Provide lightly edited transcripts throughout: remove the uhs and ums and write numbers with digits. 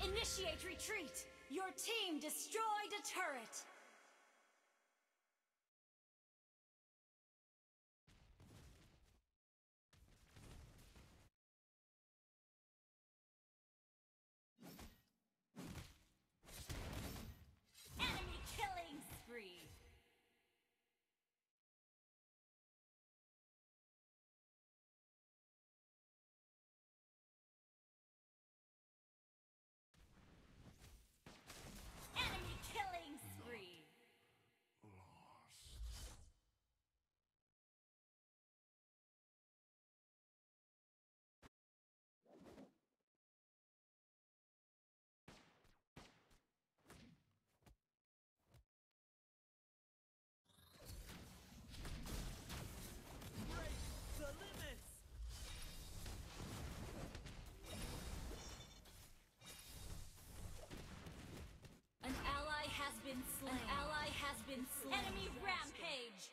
Initiate retreat! Your team destroyed a turret! Enemy killing spree! Enemy killing spree! Lost. Break the limits! An ally has been slain. An ally has been slain. Enemy rampage!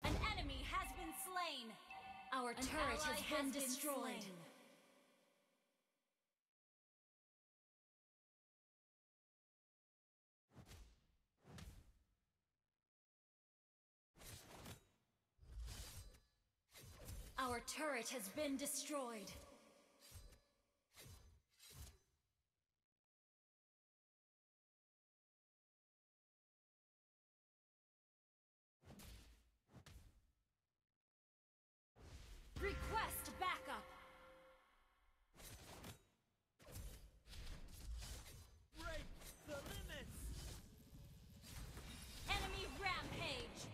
An enemy has been slain. Our An turret ally has been has been destroyed. slain. Our turret has been destroyed. Request backup. Break the limits! Enemy rampage.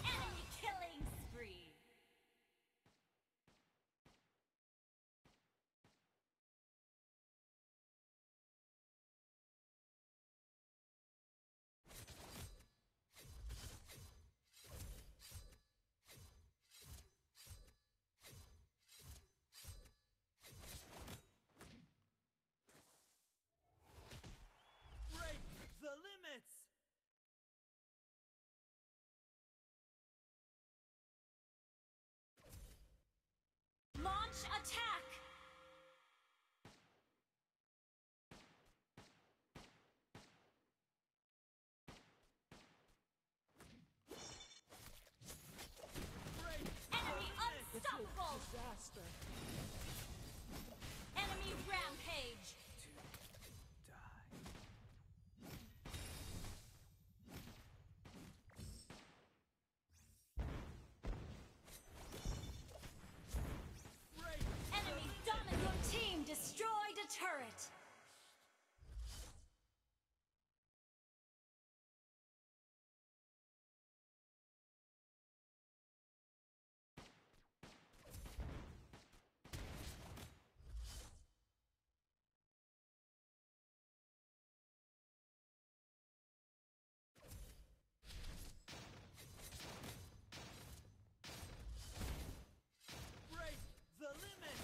Enemy killing spree. Break the limits! Launch attack! Break Enemy the limits! unstoppable! Disaster. Enemy rampage! To die. Break Enemy dominant! Your team destroyed a turret! Break the limits!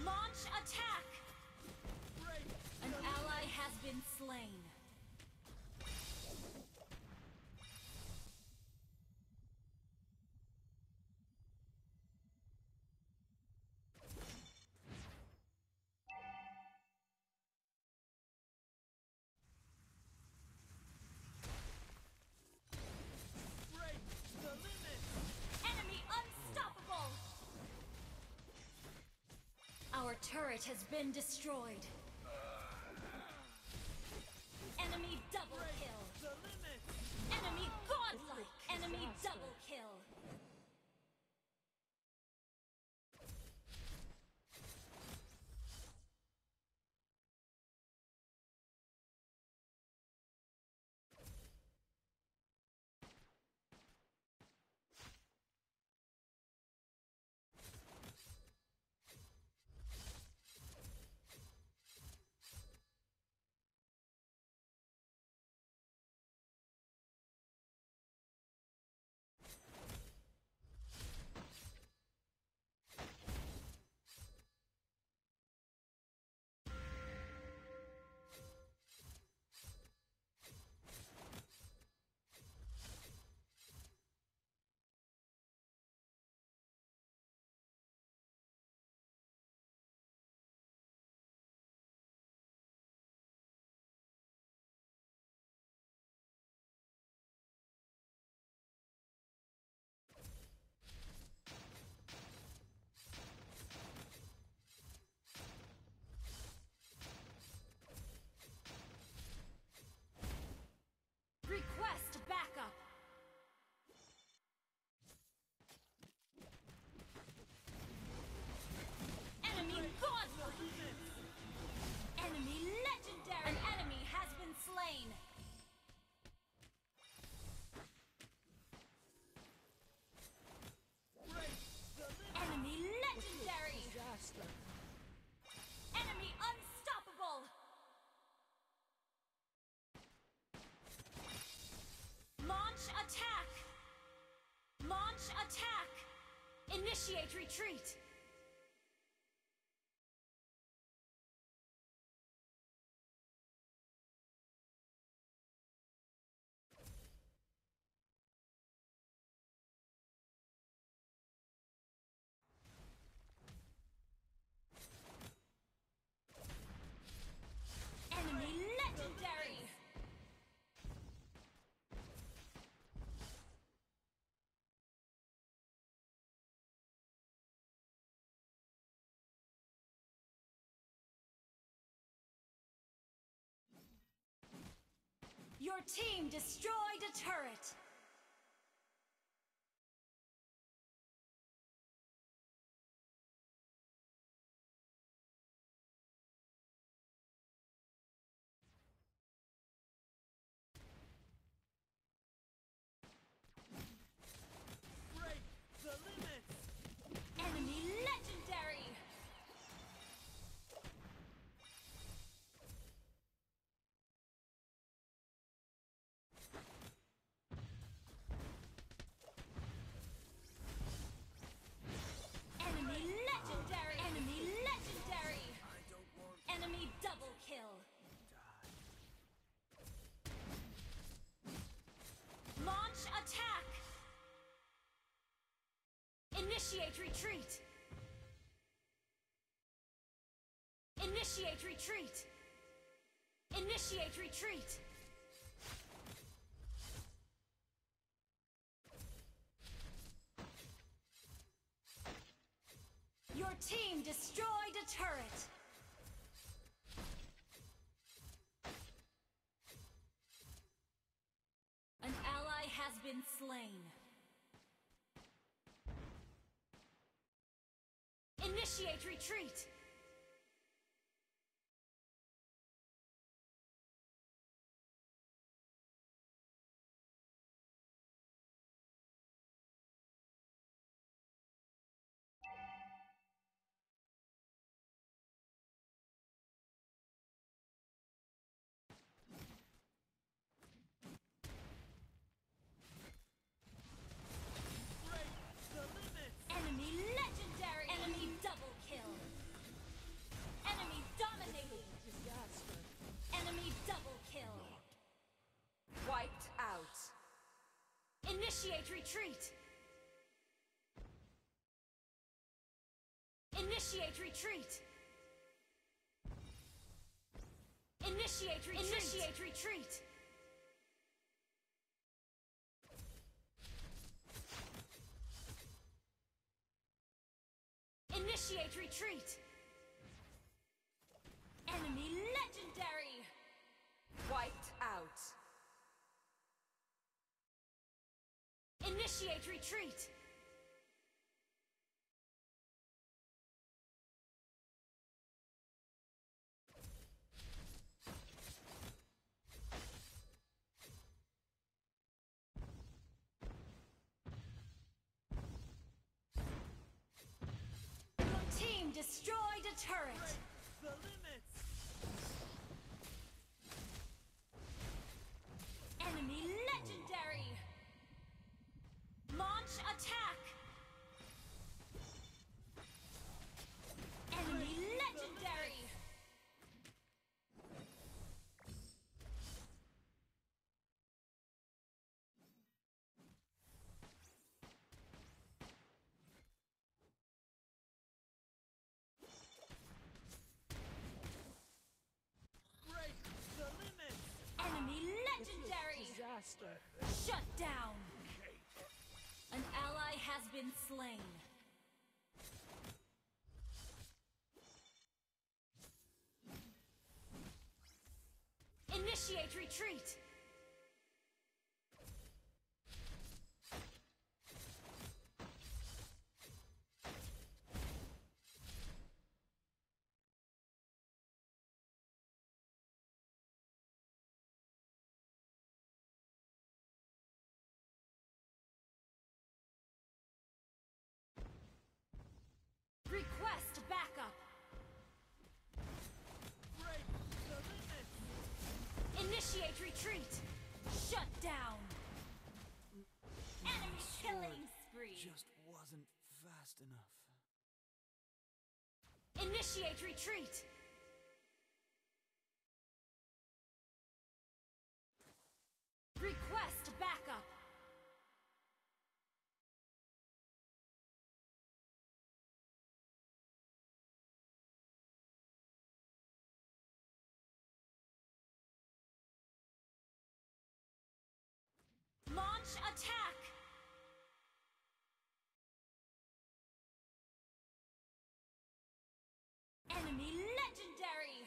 Launch attack! Break An the ally has been slain. turret has been destroyed. Enemy double kill. The limits. Enemy godlike. Enemy double kill. Request backup. Enemy godlike. Enemy legendary. An enemy has been slain. Break the limits. Enemy legendary. Disaster. Enemy unstoppable. Launch attack. Launch attack. Initiate retreat. Enemy legendary. Your team destroyed a turret. Break the limits. Enemy legendary. Enemy legendary. Enemy legendary. I don't want Enemy double kill. to die. Launch attack. Initiate retreat. Initiate retreat. Initiate retreat. Your team destroyed a turret. An ally has been slain. Initiate retreat. Break the limits. Enemy legendary. Enemy double kill. Enemy dominating. Disaster. Enemy double kill. Wiped out. Initiate retreat. Initiate retreat. Initiate retreat. Initiate retreat. Initiate retreat. Enemy legendary! Wiped out. Initiate retreat! Your team destroyed a turret! Break the limits. Enemy legendary! Launch attack! Enemy legendary! Break the limits. Enemy legendary! Disaster. Shut down! An ally has been slain. Initiate retreat! Request backup! Break the limits. Initiate retreat! Shut down! Enemy killing spree! Just wasn't fast enough. Initiate retreat! Request backup! Launch attack! Enemy legendary!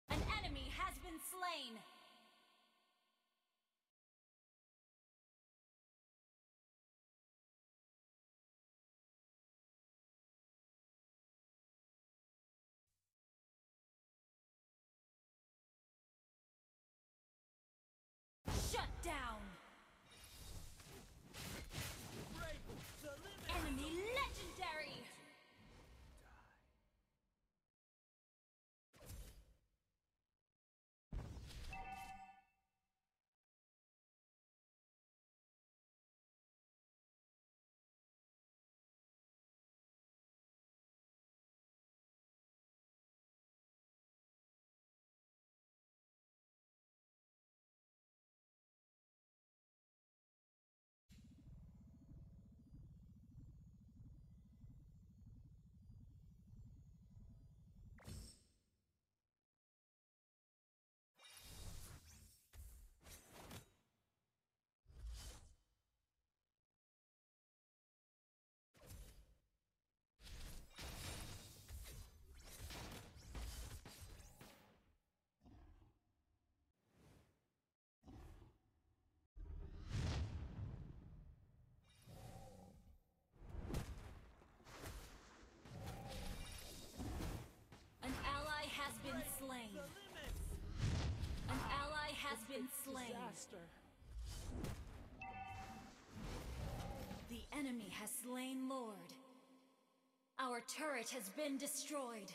An enemy has been slain! Shut down! Break the limits. Enemy legendary! An ally has been slain. The limits. An ally has been slain. Disaster. The enemy has slain Lord. Our turret has been destroyed.